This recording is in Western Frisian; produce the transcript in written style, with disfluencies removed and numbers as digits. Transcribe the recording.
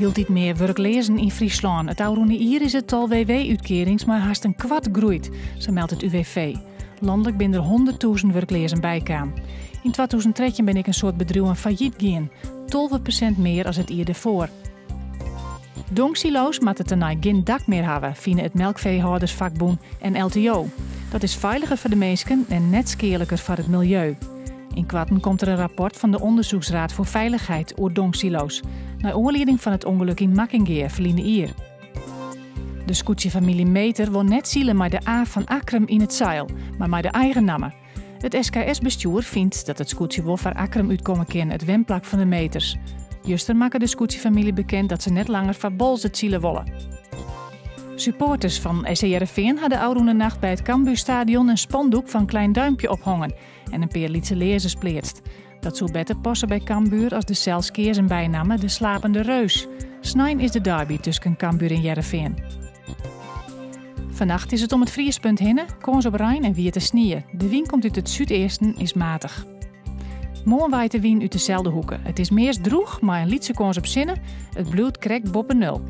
Hieltyd mear wurkleazen yn Fryslân. It ôfrûne jier is it tal WW-útkearings mei hast in kwart groeid, sa meldt it UWV. Lanlik binne der 100.000 wurkleazen bykaam. Yn 2013 binne ek in soad bedriuwen fallyt gien, 12% mear as it jier derfoar. Dongsilo's moatte tenei gjin dak mear hawwe, fine it melkfeehâldersfakbûn en LTO. Dat is feiliger foar de minsken en net skealiker foar it miljeu. Ynkoarten komt der in rapport fan de Onderzoeksraad voor Veiligheid oer dongsilo's, nei oanlieding fan it ûngelok yn Makkingea ferline jier. De skûtsjefamylje Meeter wol net sile mei de A fan Akkrum yn it seil, mar mei de eigen namme. It SKS-bestjoer fynt dat it skûtsje wol foar Akkrum útkomme kin, it wenplak fan de Meeters. Juster makke de skûtsjefamylje bekend dat se net langer foar Boalsert sile wolle. Supporters fan SC Hearrenfean ha de ôfrûne nacht by it Cambuurstadion in spandoek fan Klein Duimpje ophongen en in pear lytse learzens pleatst. Dat soe better passe by Cambuur as de selskeazen bynamme de Slapende Reus. Snein is de derby tusken Cambuur en Hearrenfean. Fannacht is it om it friespunt hinne, kâns op rein en wiete snie. De wyn komt út it súdeasten, is matich. Moarn waait de wyn út deselde hoeke. It is meast drûch, mei in lytse kâns op sinne. It bliuwt krekt boppe nul.